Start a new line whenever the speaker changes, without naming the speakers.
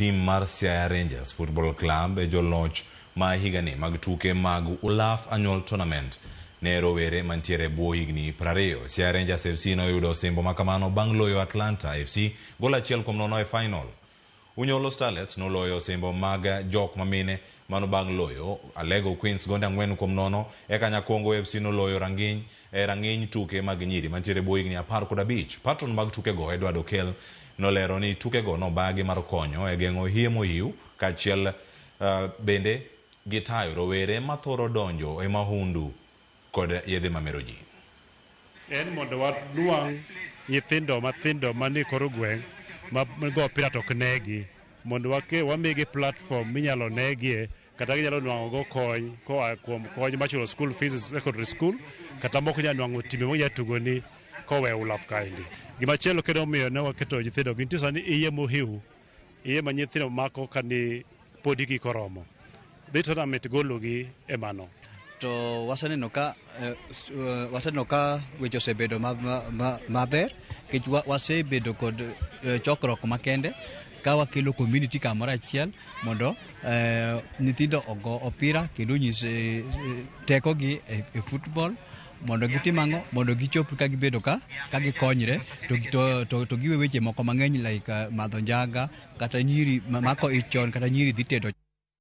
Tim mar Siaya Rangers Football Club e joloch ma higani mag tuke mag ULAF Annual Tournament ne rowere mantiere e bwo higni 20. Siaya Rangers FC noyudo osimbo makamano bang' loyo Atlanta FC gol 1-0 e final. Unyolo Starlets noloyo osimbo mag jok mamine mano bang' loyo Alego Queens gonde 4-0 eka Nyakongo FC noloyo ranginy e rang'iny tuke mag nyiri mantiere e bwo higni 15. Patron mag tukego Edward Okel nolero ni tukego nobagi mar konyo e geng'o hie mohiu kaachiel bende gi tayo rowere mathoro donjo e mahundu kod yedhe mamero ji.
En mondo wanwang' nyithindo mathindo manie kor gweng' ma go opira to ok negi, mondo wamigi platform minyalo negie kata ginyalo nwang'o go kony koa kuom kony machulo school fees e secondary school, kata moko nyalo nwang'o timbe ma ginyalo tugoni kowe ULAF kaendi. Gimachielo kendo omiyo ne waketo nyithindo gi nitie sani iye mohiu, iye ma nyithindo mako kani pod hikgi koromo. Dhi tournament gologi e mano.
To waseneno ka waseneno ka weche osebedo maber nikech wasebedo kod chokruok makende ka wakelo community kamoro achiel mondo nyithindo ogo opira kendo onyis tekogi e football mondo gitim ang'o, mondo gichop ka gibedo ka gikonyre to giwe weche moko mang'eny like madho njaga kata nyiri mako ich chon kata nyiri dhi tedo.